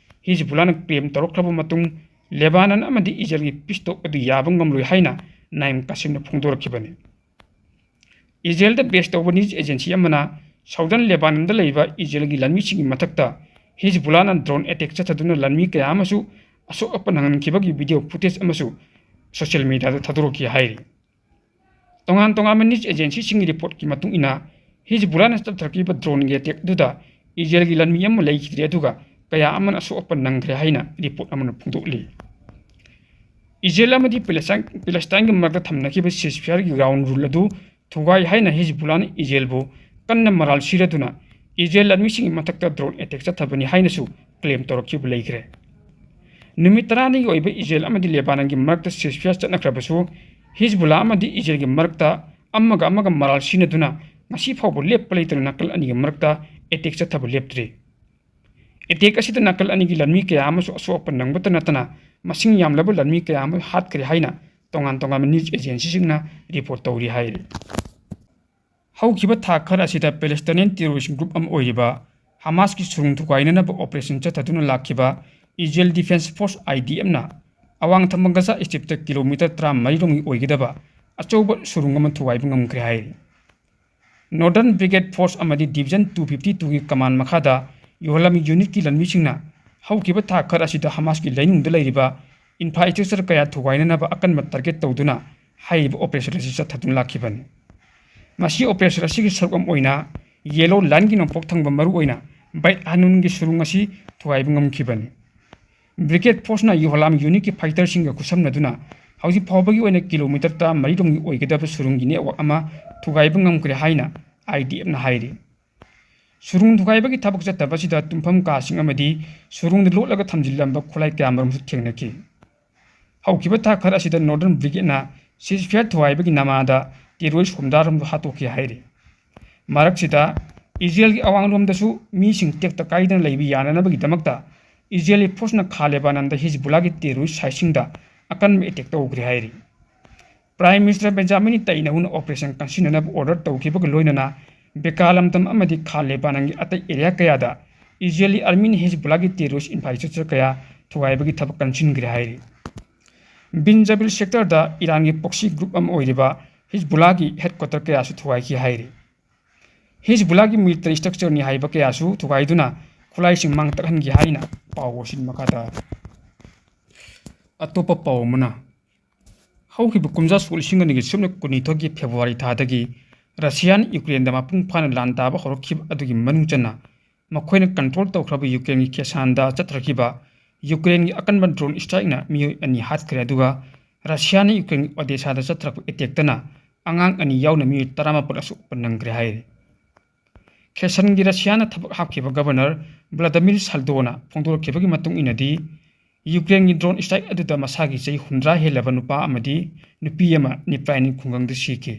ꯍꯤꯖꯕꯨꯜꯂꯥꯅ claim ꯇꯧꯔꯛꯈ꯭ꯔꯕ ꯃꯇꯨꯡ, ꯂꯦꯕꯥꯅꯟ ꯑꯃꯗꯤ ꯏꯖꯔꯦꯜꯒꯤ peace talk ꯑꯗꯨ ꯌꯥꯕ ꯉꯝꯂꯣꯏ ꯍꯥꯏꯅ ꯅꯥꯏꯝ ꯀꯥꯁꯤꯝꯅ ꯐꯣꯡꯗꯣꯔꯛꯈꯤꯕꯅꯤ꯫ ꯏꯖꯔꯦꯜꯗ base ꯇꯧꯕ news agency ꯑꯃꯅ southern ꯂꯦꯕꯥꯅꯟꯗ ꯂꯩꯕ ꯏꯖꯔꯦꯜꯒꯤ ꯂꯥꯟꯃꯤꯁꯤꯡꯒꯤ ꯃꯊꯛꯇ ꯍꯤꯖꯕꯨꯜꯂꯥꯅ drone attack ꯆꯠꯊꯗꯨꯅ ꯂꯥꯟꯃꯤ ꯀꯌꯥ ꯑꯃꯁꯨ ꯑꯁꯣꯛ ꯑꯄꯟ ꯅꯪꯍꯟꯈꯤꯕꯒꯤ video footage ꯑꯃꯁꯨ social mediaꯗ ꯊꯥꯗꯣꯔꯛꯈꯤ ꯍꯥꯏꯔꯤ꯫ ꯇꯣꯉꯥꯟ ꯇꯣꯉꯥꯟꯕ news agencyꯁꯤꯡꯒꯤ reportꯀꯤ ꯃꯇꯨꯡ ꯏꯟꯅ, ꯍꯤꯖꯕꯨꯜꯂꯥꯅ ꯆꯠꯊꯔꯛꯈꯤꯕ droneꯒꯤ attack ꯑꯗꯨꯗ ꯏꯖꯔꯦꯜꯒꯤ ꯂꯥꯟꯃꯤ ꯑꯃ ꯂꯩꯈꯤꯗ꯭ꯔꯦ, ꯑꯗꯨꯒ ꯀꯌꯥ ꯑꯃꯅ ꯑꯁꯣꯛ ꯑꯄꯟ ꯅꯪꯈ꯭ꯔꯦ ꯍꯥꯏꯅ report ꯑꯃꯅ ꯐꯣꯡꯗꯣꯛꯂꯤ꯫ ꯏꯖꯔꯦꯜ ꯑꯃꯗꯤ ꯄꯦꯂꯦꯁꯇꯥꯏꯟ, ꯄꯦꯂꯦꯁꯇꯥꯏꯟꯒꯤ ꯃꯔꯛꯇ ꯊꯝꯅꯈꯤꯕ ceasefireꯒꯤ ground rule ꯑꯗꯨ ꯊꯨꯒꯥꯏ ꯍꯥꯏꯅ ꯍꯤꯖꯕꯨꯜꯂꯥꯅ ꯏꯖꯔꯦꯜꯕꯨ ꯀꯟꯅ ꯃꯔꯥꯜ ꯁꯤꯔꯗꯨꯅ ꯏꯖꯔꯦꯜ ꯂꯥꯟꯃꯤꯁꯤꯡꯒꯤ ꯃꯊꯛꯇ drone attack ꯆꯠꯊꯕꯅꯤ ꯍꯥꯏꯅꯁꯨ claim ꯇꯧꯔꯛꯈꯤꯕ ꯂꯩꯈ꯭ꯔꯦ꯫ ꯅꯨꯃꯤꯠ ꯇꯔꯥꯅꯤꯒꯤ ꯑꯣꯏꯕ ꯏꯖꯔꯦꯜ ꯑꯃꯗꯤ ꯂꯦꯕꯥꯅꯟꯒꯤ ꯃꯔꯛꯇ ceasefire ꯆꯠꯅꯈ꯭ꯔꯕꯁꯨ, ꯍꯤꯖꯕꯨꯜꯂꯥ ꯑꯃꯗꯤ ꯏꯖꯔꯦꯜꯒꯤ ꯃꯔꯛꯇ ꯑꯃꯒ ꯑꯃꯒ ꯃꯔꯥꯜ ꯁꯤꯅꯗꯨꯅ ꯉꯁꯤ ꯐꯥꯎꯕ ꯂꯦꯞꯄ ꯂꯩꯇꯅ ꯅꯥꯀꯜ ꯑꯅꯤꯒꯤ ꯃꯔꯛꯇ attack ꯆꯠꯊꯕ ꯂꯦꯞꯇ꯭ꯔꯤ꯫ Attack ꯑꯁꯤꯗ ꯅꯥꯀꯜ ꯑꯅꯤꯒꯤ ꯂꯥꯟꯃꯤ ꯀꯌꯥ ꯑꯃꯁꯨ ꯑꯁꯣꯛ ꯑꯄꯟ ꯅꯪꯕꯇ ꯅꯠꯇꯅ, ꯃꯁꯤꯡ ꯌꯥꯝꯂꯕ ꯂꯥꯟꯃꯤ ꯀꯌꯥ ꯑꯃ ꯍꯥꯠꯈ꯭ꯔꯦ ꯍꯥꯏꯅ ꯇꯣꯉꯥꯟ ꯇꯣꯉꯥꯟꯕ news agencyꯁꯤꯡꯅ report ꯇꯧꯔꯤ ꯍꯥꯏꯔꯤ꯫ ꯍꯧꯈꯤꯕ ꯊꯥ ꯈꯔ ꯑꯁꯤꯗ Palestinian terrorist group ꯑꯃ ꯑꯣꯏꯔꯤꯕ ꯍꯃꯥꯁꯀꯤ ꯁꯨꯔꯨꯡ ꯊꯨꯒꯥꯏꯅꯅꯕ operation ꯆꯠꯊꯗꯨꯅ ꯂꯥꯛꯈꯤꯕ Israel Defense Force, IDFꯅ ꯑꯋꯥꯡ ꯊꯪꯕ ꯒꯖꯥ ꯁ꯭ꯇ꯭ꯔꯤꯞꯇ kilometre ꯇꯔꯥꯃꯔꯤ ꯔꯣꯝꯒꯤ ꯑꯣꯏꯒꯗꯕ ꯑꯆꯧꯕ ꯁꯨꯔꯨꯡ ꯑꯃ ꯊꯨꯒꯥꯏꯕ ꯉꯝꯈ꯭ꯔꯦ ꯍꯥꯏꯔꯤ꯫ Northern Brigade Force ꯑꯃꯗꯤ Division two fifty twoꯒꯤ command ꯃꯈꯥꯗ ꯌꯨꯍꯂꯥꯃꯤ unitꯀꯤ ꯂꯥꯟꯃꯤꯁꯤꯡꯅ ꯍꯧꯈꯤꯕ ꯊꯥ ꯈꯔ ꯑꯁꯤꯗ ꯍꯃꯥꯁꯀꯤ ꯂꯩꯅꯨꯡꯗ ꯂꯩꯔꯤꯕ infrastructure ꯀꯌꯥ ꯊꯨꯒꯥꯏꯅꯅꯕ ꯑꯀꯟꯕ target ꯇꯧꯗꯨꯅ ꯍꯥꯏꯔꯤꯕ operation ꯑꯁꯤ ꯆꯠꯊꯗꯨꯅ ꯂꯥꯛꯈꯤꯕꯅꯤ꯫ ꯃꯁꯤ operation ꯑꯁꯤꯒꯤ ꯁꯔꯨꯛ ꯑꯃ ꯑꯣꯏꯅ Yellow Lineꯒꯤ ꯅꯣꯡꯄꯣꯛ ꯊꯪꯕ ꯃꯔꯨꯑꯣꯏꯅ ꯕꯩꯠ ꯍꯥꯅꯨꯟꯒꯤ ꯁꯨꯔꯨꯡ ꯑꯁꯤ ꯊꯨꯒꯥꯏꯕ ꯉꯝꯈꯤꯕꯅꯤ꯫ Brigade Forceꯅ ꯌꯨꯍꯂꯥꯝ unitꯀꯤ fighterꯁꯤꯡꯒ ꯈꯨꯠꯁꯝꯅꯗꯨꯅ ꯍꯧꯖꯤꯛ ꯐꯥꯎꯕꯒꯤ ꯑꯣꯏꯅ kilometre ꯇꯔꯥꯃꯔꯤ ꯔꯣꯝꯒꯤ ꯑꯣꯏꯒꯗꯕ ꯁꯨꯔꯨꯡꯒꯤ network ꯑꯃ ꯊꯨꯒꯥꯏꯕ ꯉꯝꯈ꯭ꯔꯦ ꯍꯥꯏꯅ IDFꯅ ꯍꯥꯏꯔꯤ꯫ ꯁꯨꯔꯨꯡ ꯊꯨꯒꯥꯏꯕꯒꯤ ꯊꯕꯛ ꯆꯠꯊꯕꯁꯤꯗ ꯇꯨꯝꯐꯝ ꯀꯥꯁꯤꯡ ꯑꯃꯗꯤ ꯁꯨꯔꯨꯡꯗ ꯂꯣꯠꯂꯒ ꯊꯝꯖꯤꯜꯂꯝꯕ ꯈꯨꯠꯂꯥꯏ ꯀꯌꯥꯃꯔꯨꯝꯁꯨ ꯊꯦꯡꯅꯈꯤ꯫ ꯍꯧꯈꯤꯕ ꯊꯥ ꯈꯔ ꯑꯁꯤꯗ Northern Brigadeꯅ ceasefire ꯊꯨꯒꯥꯏꯕꯒꯤ ꯅꯃꯥꯗ terrorist ꯍꯨꯝꯗ꯭ꯔꯥ ꯔꯣꯝꯁꯨ ꯍꯥꯠꯇꯣꯛꯈꯤ ꯍꯥꯏꯔꯤ꯫ ꯃꯔꯛꯁꯤꯗ ꯏꯖꯔꯦꯜꯒꯤ ꯑꯋꯥꯡꯂꯣꯝꯗꯁꯨ ꯃꯤꯁꯤꯡ ꯇꯦꯛꯇ ꯀꯥꯏꯗꯅ ꯂꯩꯕ ꯌꯥꯅꯅꯕꯒꯤꯗꯃꯛꯇ ꯏꯖꯔꯦꯜꯒꯤ forceꯅ ꯈꯥ ꯂꯦꯕꯥꯅꯟꯗ ꯍꯤꯖꯕꯨꯜꯂꯥꯒꯤ terrorist siteꯁꯤꯡꯗ ꯑꯀꯟꯕ attack ꯇꯧꯈ꯭ꯔꯦ ꯍꯥꯏꯔꯤ꯫ Prime Minister Benjamin Netanyahuꯅ operation ꯀꯟꯁꯤꯟꯅꯅꯕ order ꯇꯧꯈꯤꯕꯒ ꯂꯣꯏꯅꯅ ꯕꯦꯀꯥ ꯂꯝꯗꯝ ꯑꯃꯗꯤ ꯈꯥ ꯂꯦꯕꯥꯅꯟꯒꯤ ꯑꯇꯩ area ꯀꯌꯥꯗ ꯏꯖꯔꯦꯜꯒꯤ armyꯅ ꯍꯤꯖꯕꯨꯜꯂꯥꯒꯤ terrorist infrastructure ꯀꯌꯥ ꯊꯨꯒꯥꯏꯕꯒꯤ ꯊꯕꯛ ꯀꯟꯁꯤꯟꯈ꯭ꯔꯦ ꯍꯥꯏꯔꯤ꯫ ꯕꯤꯟ ꯖꯕꯤꯜ sectorꯗ ꯏꯔꯥꯟꯒꯤ proxy group ꯑꯃ ꯑꯣꯏꯔꯤꯕ ꯍꯤꯖꯕꯨꯜꯂꯥꯒꯤ headquarter ꯀꯌꯥꯁꯨ ꯊꯨꯒꯥꯏꯈꯤ ꯍꯥꯏꯔꯤ꯫ ꯍꯤꯖꯕꯨꯜꯂꯥꯒꯤ military structureꯅꯤ ꯍꯥꯏꯕ ꯀꯌꯥꯁꯨ ꯊꯨꯒꯥꯏꯗꯨꯅ ꯈꯨꯠꯂꯥꯏꯁꯤꯡ ꯃꯥꯡ ꯇꯥꯛꯍꯟꯈꯤ ꯍꯥꯏꯅ ꯄꯥꯎ ꯑꯁꯤ ꯃꯈꯥ ꯇꯥꯔꯤ꯫ ꯑꯇꯣꯞꯄ ꯄꯥꯎ ꯑꯃꯅ, ꯍꯧꯈꯤꯕ ꯀꯨꯝꯖꯥ ꯁꯣꯛ ꯂꯤꯁꯤꯡ ꯑꯅꯤꯒꯤ ꯁꯨꯞꯅ ꯀꯨꯟꯅꯤꯊꯣꯏꯒꯤ ꯐꯦꯕ꯭ꯔꯨꯋꯥꯔꯤ ꯊꯥꯗꯒꯤ ꯔꯁꯤꯌꯥꯅ ꯌꯨꯀ꯭ꯔꯦꯟꯗ ꯃꯄꯨꯡ ꯐꯥꯅ ꯂꯥꯟ ꯇꯥꯕ ꯍꯧꯔꯛꯈꯤꯕ ꯑꯗꯨꯒꯤ ꯃꯅꯨꯡ ꯆꯟꯅ ꯃꯈꯣꯏꯅ ꯀꯟꯇ꯭ꯔꯣꯜ ꯇꯧꯈ꯭ꯔꯕ ꯌꯨꯀ꯭ꯔꯦꯟꯒꯤ ꯈꯦꯁꯥꯟꯗ ꯆꯠꯊꯔꯛꯈꯤꯕ ꯌꯨꯀ꯭ꯔꯦꯟꯒꯤ ꯑꯀꯟꯕ ꯗ꯭ꯔꯣꯟ ꯁ꯭ꯇ꯭ꯔꯥꯏꯛꯅ ꯃꯤꯑꯣꯏ ꯑꯅꯤ ꯍꯥꯠꯈ꯭ꯔꯦ, ꯑꯗꯨꯒ ꯔꯁꯤꯌꯥꯅ ꯌꯨꯀ꯭ꯔꯦꯟꯒꯤ ꯑꯣꯗꯦꯁꯥꯗ ꯆꯠꯊꯔꯛꯄ ꯑꯦꯇꯦꯛꯇꯅ ꯑꯉꯥꯡ ꯑꯅꯤ ꯌꯥꯎꯅ ꯃꯤꯑꯣꯏ ꯇꯔꯥꯃꯥꯄꯜ ꯑꯁꯣꯛ ꯑꯄꯟ ꯅꯪꯈ꯭ꯔꯦ ꯍꯥꯏꯔꯤ꯫ ꯈꯦꯁꯟꯒꯤ ꯔꯁꯤꯌꯥꯅ ꯊꯕꯛ ꯍꯥꯞꯈꯤꯕ ꯒꯕꯔꯅꯔ ꯚ꯭ꯂꯥꯗꯤꯃꯤꯔ ꯁꯥꯜꯗꯣꯅ ꯐꯣꯡꯗꯣꯔꯛꯈꯤꯕꯒꯤ ꯃꯇꯨꯡ ꯏꯟꯅꯗꯤ, ꯌꯨꯀ꯭ꯔꯦꯟꯒꯤ ꯗ꯭ꯔꯣꯟ ꯁ꯭ꯇ꯭ꯔꯥꯏꯛ ꯑꯗꯨꯗ ꯃꯁꯥꯒꯤ ꯆꯍꯤ ꯍꯨꯝꯗ꯭ꯔꯥ ꯍꯦꯜꯂꯕ ꯅꯨꯄꯥ ꯑꯃꯗꯤ ꯅꯨꯄꯤ ꯑꯃ ꯅꯤꯄ꯭ꯔꯥꯏꯅꯤ ꯈꯨꯡꯒꯪꯗ ꯁꯤꯈꯤ꯫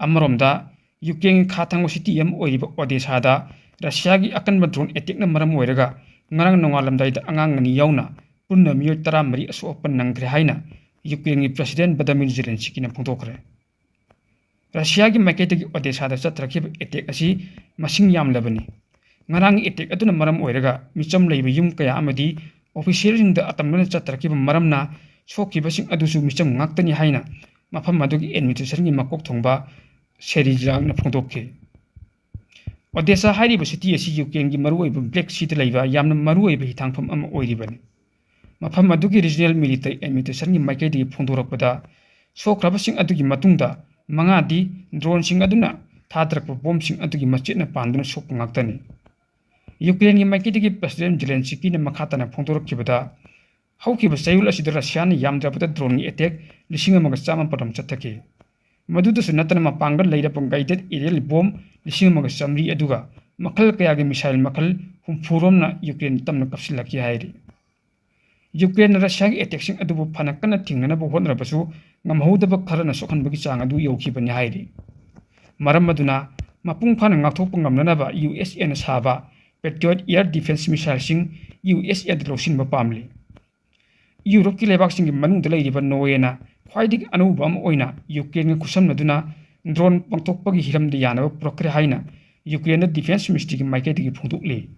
ꯑꯃꯔꯣꯝꯗ, ꯌꯨꯀ꯭ꯔꯦꯟꯒꯤ ꯈꯥ ꯊꯪꯕ ꯁꯤꯇꯤ ꯑꯃ ꯑꯣꯏꯔꯤꯕ ꯑꯣꯗꯦꯁꯥꯗ ꯔꯁꯤꯌꯥꯒꯤ ꯑꯀꯟꯕ ꯗ꯭ꯔꯣꯟ ꯑꯦꯇꯦꯛꯅ ꯃꯔꯝ ꯑꯣꯏꯔꯒ ꯉꯔꯥꯡ ꯅꯣꯡꯉꯥꯜꯂꯝꯗꯥꯏꯗ ꯑꯉꯥꯡ ꯑꯅꯤ ꯌꯥꯎꯅ ꯄꯨꯟꯅ ꯃꯤꯑꯣꯏ ꯇꯔꯥꯃꯔꯤ ꯑꯁꯣꯛ ꯑꯄꯟ ꯅꯪꯈ꯭ꯔꯦ ꯍꯥꯏꯅ ꯌꯨꯀ꯭ꯔꯦꯟꯒꯤ ꯄ꯭ꯔꯁꯤꯗꯦꯟ ꯚ꯭ꯂꯥꯗꯤꯃꯤꯔ ꯖꯦꯂꯦꯟꯁꯀꯤꯅ ꯐꯣꯡꯗꯣꯛꯈ꯭ꯔꯦ꯫ ꯔꯁꯤꯌꯥꯒꯤ ꯃꯥꯏꯀꯩꯗꯒꯤ ꯑꯣꯗꯦꯁꯥꯗ ꯆꯠꯊꯔꯛꯈꯤꯕ ꯑꯦꯇꯦꯛ ꯑꯁꯤ ꯃꯁꯤꯡ ꯌꯥꯝꯂꯕꯅꯤ꯫ ꯉꯔꯥꯡꯒꯤ ꯑꯦꯇꯦꯛ ꯑꯗꯨꯅ ꯃꯔꯝ ꯑꯣꯏꯔꯒ ꯃꯤꯆꯝ ꯂꯩꯕ ꯌꯨꯝ ꯀꯌꯥ ꯑꯃꯗꯤ ꯑꯣꯐꯤꯁꯤꯌꯦꯜꯁꯤꯡꯗ ꯑꯇꯝꯅꯅ ꯆꯠꯊꯔꯛꯈꯤꯕ ꯃꯔꯝꯅ ꯁꯣꯛꯈꯤꯕꯁꯤꯡ ꯑꯗꯨꯁꯨ ꯃꯤꯆꯝ ꯉꯥꯛꯇꯅꯤ ꯍꯥꯏꯅ ꯃꯐꯝ ꯑꯗꯨꯒꯤ ꯑꯦꯗꯃꯤꯅꯤꯁꯇ꯭ꯔꯦꯁꯟꯒꯤ ꯃꯀꯣꯛ ꯊꯣꯡꯕ ꯁꯦꯔꯤꯖꯥꯛꯅ ꯐꯣꯡꯗꯣꯛꯈꯤ꯫ ꯑꯣꯗꯦꯁꯥ ꯍꯥꯏꯔꯤꯕ ꯁꯤꯇꯤ ꯑꯁꯤ ꯌꯨꯀ꯭ꯔꯦꯟꯒꯤ ꯃꯔꯨꯑꯣꯏꯕ ꯕ꯭ꯂꯦꯛ ꯁꯤꯗ ꯂꯩꯕ ꯌꯥꯝꯅ ꯃꯔꯨꯑꯣꯏꯕ ꯍꯤꯊꯥꯡꯐꯝ ꯑꯃ ꯑꯣꯏꯔꯤꯕꯅꯤ꯫ ꯃꯐꯝ ꯑꯗꯨꯒꯤ ꯔꯤꯖꯅꯦꯜ ꯃꯤꯂꯤꯇꯔꯤ ꯑꯦꯗꯃꯤꯅꯤꯁꯇ꯭ꯔꯦꯁꯟꯒꯤ ꯃꯥꯏꯀꯩꯗꯒꯤ ꯐꯣꯡꯗꯣꯔꯛꯄꯗ, ꯁꯣꯛꯈ꯭ꯔꯕꯁꯤꯡ ꯑꯗꯨꯒꯤ ꯃꯇꯨꯡꯗ ꯃꯉꯥꯗꯤ ꯗ꯭ꯔꯣꯟꯁꯤꯡ ꯑꯗꯨꯅ ꯊꯥꯗꯔꯛꯄ ꯕꯣꯝꯁꯤꯡ ꯑꯗꯨꯒꯤ ꯃꯆꯦꯠꯅ ꯄꯥꯟꯗꯨꯅ ꯁꯣꯛꯄ ꯉꯥꯛꯇꯅꯤ꯫ ꯌꯨꯀ꯭ꯔꯦꯟꯒꯤ ꯃꯥꯏꯀꯩꯗꯒꯤ ꯄ꯭ꯔꯁꯤꯗꯦꯟ ꯖꯦꯂꯦꯟꯁꯀꯤꯅ ꯃꯈꯥ ꯇꯥꯅ ꯐꯣꯡꯗꯣꯔꯛꯈꯤꯕꯗ, ꯍꯧꯈꯤꯕ ꯆꯌꯣꯜ ꯑꯁꯤꯗ ꯔꯁꯤꯌꯥꯅ ꯌꯥꯝꯗ꯭ꯔꯕꯗ ꯗ꯭ꯔꯣꯟꯒꯤ ꯑꯦꯇꯦꯛ ꯂꯤꯁꯤꯡ ꯑꯃꯒ ꯆꯥꯃꯥꯄꯜ ꯔꯣꯝ ꯆꯠꯊꯈꯤ꯫ ꯃꯗꯨꯗꯁꯨ ꯅꯠꯇꯅ ꯃꯄꯥꯡꯒꯜ ꯂꯩꯔꯕ ꯒꯥꯏꯗꯦꯠ ꯑꯦꯔꯤꯌꯦꯜ ꯕꯣꯝ ꯂꯤꯁꯤꯡ ꯑꯃꯒ ꯆꯥꯃꯔꯤ ꯑꯗꯨꯒ ꯃꯈꯜ ꯀꯌꯥꯒꯤ ꯃꯤꯁꯥꯏꯜ ꯃꯈꯜ ꯍꯨꯝꯐꯨ ꯔꯣꯝꯅ ꯌꯨꯀ꯭ꯔꯦꯟ ꯇꯝꯅ ꯀꯥꯞꯁꯤꯜꯂꯛꯈꯤ ꯍꯥꯏꯔꯤ꯫ ꯌꯨꯀ꯭ꯔꯦꯟꯅ ꯔꯁꯤꯌꯥꯒꯤ ꯑꯦꯇꯦꯛꯁꯤꯡ ꯑꯗꯨꯕꯨ ꯐꯅ ꯀꯟꯅ ꯊꯤꯡꯅꯅꯕ ꯍꯣꯠꯅꯔꯕꯁꯨ, ꯉꯝꯍꯧꯗꯕ ꯈꯔꯅ ꯁꯣꯛꯍꯟꯕꯒꯤ ꯆꯥꯡ ꯑꯗꯨ ꯌꯧꯈꯤꯕꯅꯤ ꯍꯥꯏꯔꯤ꯫ ꯃꯔꯝ ꯑꯗꯨꯅ ꯃꯄꯨꯡ ꯐꯥꯅ ꯉꯥꯛꯊꯣꯛꯄ ꯉꯝꯅꯅꯕ ꯌꯨ ꯑꯦꯁ ꯑꯦꯅ ꯁꯥꯕ patriot air defence ꯃꯤꯁꯥꯏꯜꯁꯤꯡ U S ꯑꯦꯗ ꯂꯧꯁꯤꯟꯕ ꯄꯥꯝꯂꯤ꯫ ꯌꯨꯔꯣꯞꯀꯤ ꯂꯩꯕꯥꯛꯁꯤꯡꯒꯤ ꯃꯅꯨꯡꯗ ꯂꯩꯔꯤꯕ ꯅꯣꯔꯋꯦꯅ ꯈ꯭ꯋꯥꯏꯗꯒꯤ ꯑꯅꯧꯕ ꯑꯃ ꯑꯣꯏꯅ ꯌꯨꯀ꯭ꯔꯦꯟꯒ ꯈꯨꯠꯁꯝꯅꯗꯨꯅ ꯗ꯭ꯔꯣꯟ ꯄꯥꯡꯊꯣꯛꯄꯒꯤ ꯍꯤꯔꯝꯗ ꯌꯥꯅꯕ ꯄꯨꯔꯛꯈ꯭ꯔꯦ ꯍꯥꯏꯅ ꯌꯨꯀ꯭ꯔꯦꯟꯗ ꯗꯤꯐꯦꯟꯁ ꯃꯤꯅꯤꯁꯇ꯭ꯔꯤꯒꯤ ꯃꯥꯏꯀꯩꯗꯒꯤ ꯐꯣꯡꯗꯣꯛꯂꯤ꯫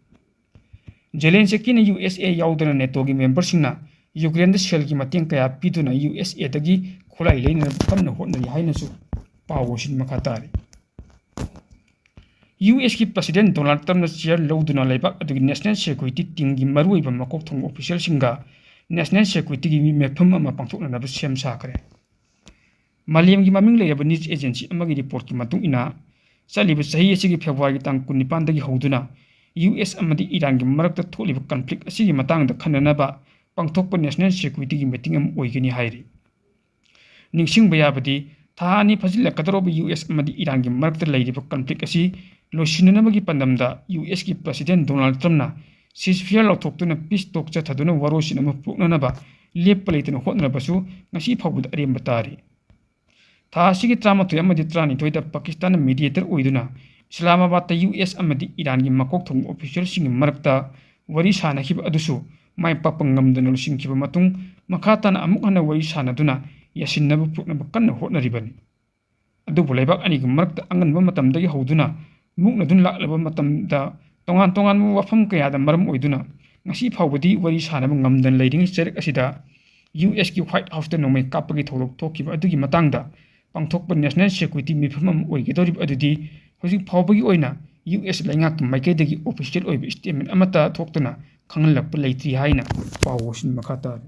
ꯖꯦꯂꯦꯟꯁꯀꯤꯅ ꯌꯨ ꯑꯦꯁ ꯑꯦ ꯌꯥꯎꯗꯅ ꯅꯦꯇꯣꯒꯤ ꯃꯦꯝꯕꯔꯁꯤꯡꯅ ꯌꯨꯀ꯭ꯔꯦꯟꯗ ꯁꯦꯜꯒꯤ ꯃꯇꯦꯡ ꯀꯌꯥ ꯄꯤꯗꯨꯅ ꯌꯨ ꯑꯦꯁ ꯑꯦꯗꯒꯤ ꯈꯨꯠꯂꯥꯏ ꯂꯩꯅꯅꯕ ꯀꯟꯅ ꯍꯣꯠꯅꯔꯤ ꯍꯥꯏꯅꯁꯨ ꯄꯥꯎ ꯑꯁꯤꯅ ꯃꯈꯥ ꯇꯥꯔꯤ꯫ ꯌꯨ ꯑꯦꯁꯀꯤ ꯄ꯭ꯔꯁꯤꯗꯦꯟ ꯗꯣꯅꯥꯜꯗ ꯇ꯭ꯔꯝꯞꯅ ꯆꯤꯌꯔ ꯂꯧꯗꯨꯅ ꯂꯩꯕꯥꯛ ꯑꯗꯨꯒꯤ ꯅꯦꯁꯅꯦꯜ ꯁꯦꯀ꯭ꯌꯨꯔꯤꯇꯤ ꯇꯤꯝꯒꯤ ꯃꯔꯨꯑꯣꯏꯕ ꯃꯀꯣꯛ ꯊꯣꯡꯕ ꯑꯣꯐꯤꯁꯤꯌꯦꯜꯁꯤꯡꯒ ꯅꯦꯁꯅꯦꯜ ꯁꯦꯀ꯭ꯌꯨꯔꯤꯇꯤꯒꯤ ꯃꯤꯐꯝ ꯑꯃ ꯄꯥꯡꯊꯣꯛꯅꯅꯕ ꯁꯦꯝ ꯁꯥꯈ꯭ꯔꯦ꯫ ꯃꯥꯂꯦꯝꯒꯤ ꯃꯃꯤꯡ ꯂꯩꯔꯕ news agency ꯑꯃꯒꯤ reportꯀꯤ ꯃꯇꯨꯡ ꯏꯟꯅ, ꯆꯠꯂꯤꯕ ꯆꯍꯤ ꯑꯁꯤꯒꯤ Februaryꯒꯤ ꯇꯥꯡ ꯀꯨꯟꯅꯤꯄꯥꯟꯗꯒꯤ ꯍꯧꯗꯨꯅ U S ꯑꯃꯗꯤ ꯏꯔꯥꯟꯒꯤ ꯃꯔꯛꯇ ꯊꯣꯛꯂꯤꯕ conflict ꯑꯁꯤꯒꯤ ꯃꯇꯥꯡꯗ ꯈꯟꯅꯅꯕ ꯄꯥꯡꯊꯣꯛꯄ National Securityꯒꯤ meeting ꯑꯃ ꯑꯣꯏꯒꯅꯤ ꯍꯥꯏꯔꯤ꯫ ꯅꯤꯡꯁꯤꯡꯕ ꯌꯥꯕꯗꯤ, ꯊꯥ ꯑꯅꯤ ꯐꯥꯖꯤꯜꯂꯛꯀꯗꯧꯔꯕ U S ꯑꯃꯗꯤ ꯏꯔꯥꯟꯒꯤ ꯃꯔꯛꯇ ꯂꯩꯔꯤꯕ conflict ꯑꯁꯤ ꯂꯣꯏꯁꯤꯟꯅꯅꯕꯒꯤ ꯄꯥꯟꯗꯝꯗ U Sꯀꯤ President Donald Trumpꯅ ceasefire ꯂꯧꯊꯣꯛꯇꯨꯅ peace talk ꯆꯠꯊꯗꯨꯅ ꯋꯥꯔꯣꯏꯁꯤꯟ ꯑꯃ ꯄꯨꯔꯛꯅꯅꯕ ꯂꯦꯞꯄ ꯂꯩꯇꯅ ꯍꯣꯠꯅꯔꯕꯁꯨ ꯉꯁꯤ ꯐꯥꯎꯕꯗ ꯑꯔꯦꯝꯕ ꯇꯥꯔꯤ꯫ ꯊꯥ ꯑꯁꯤꯒꯤ ꯇꯔꯥꯃꯥꯊꯣꯏ ꯑꯃꯗꯤ ꯇꯔꯥꯅꯤꯊꯣꯏꯗ ꯄꯥꯀꯤꯁꯇꯥꯟꯅ mediator ꯑꯣꯏꯗꯨꯅ ꯏꯁꯂꯥꯃꯥꯕꯥꯗꯇ U S ꯑꯃꯗꯤ ꯏꯔꯥꯟꯒꯤ ꯃꯀꯣꯛ ꯊꯣꯡꯕ officialꯁꯤꯡꯒꯤ ꯃꯔꯛꯇ ꯋꯥꯔꯤ ꯁꯥꯅꯈꯤꯕ ꯑꯗꯨꯁꯨ ꯃꯥꯏ ꯄꯥꯛꯄ ꯉꯝꯗꯅ ꯂꯣꯏꯁꯤꯟꯈꯤꯕ ꯃꯇꯨꯡ, ꯃꯈꯥ ꯇꯥꯅ ꯑꯃꯨꯛ ꯍꯟꯅ ꯋꯥꯔꯤ ꯁꯥꯅꯗꯨꯅ ꯌꯥꯁꯤꯟꯅꯕ ꯄꯨꯔꯛꯅꯕ ꯀꯟꯅ ꯍꯣꯠꯅꯔꯤꯕꯅꯤ꯫ ꯑꯗꯨꯕꯨ ꯂꯩꯕꯥꯛ ꯑꯅꯤꯒꯤ ꯃꯔꯛꯇ ꯑꯉꯟꯕ ꯃꯇꯝꯗꯒꯤ ꯍꯧꯗꯨꯅ ꯃꯨꯛꯅꯗꯨꯅ ꯂꯥꯛꯂꯕ ꯃꯇꯝꯗ, ꯇꯣꯉꯥꯟ ꯇꯣꯉꯥꯟꯕ ꯋꯥꯐꯝ ꯀꯌꯥꯗ ꯃꯔꯝ ꯑꯣꯏꯗꯨꯅ ꯉꯁꯤ ꯐꯥꯎꯕꯗꯤ ꯋꯥꯔꯤ ꯁꯥꯅꯕ ꯉꯝꯗꯅ ꯂꯩꯔꯤꯉꯩ ꯆꯩꯔꯛ ꯑꯁꯤꯗ U Sꯀꯤ White Houseꯇ ꯅꯣꯡꯃꯩ ꯀꯥꯞꯄꯒꯤ ꯊꯧꯗꯣꯛ ꯊꯣꯛꯈꯤꯕ ꯑꯗꯨꯒꯤ ꯃꯇꯥꯡꯗ ꯄꯥꯡꯊꯣꯛꯄ National Security ꯃꯤꯐꯝ ꯑꯃ ꯑꯣꯏꯒꯗꯧꯔꯤꯕ ꯑꯗꯨꯗꯤ ꯍꯧꯖꯤꯛ ꯐꯥꯎꯕꯒꯤ ꯑꯣꯏꯅ U S ꯂꯩꯉꯥꯛꯀꯤ ꯃꯥꯏꯀꯩꯗꯒꯤ official ꯑꯣꯏꯕ statement ꯑꯃꯠꯇ ꯊꯣꯛꯇꯅ ꯈꯪꯍꯜꯂꯛꯄ ꯂꯩꯇ꯭ꯔꯤ ꯍꯥꯏꯅ ꯄꯥꯎ ꯑꯁꯤꯅ ꯃꯈꯥ ꯇꯥꯔꯤ꯫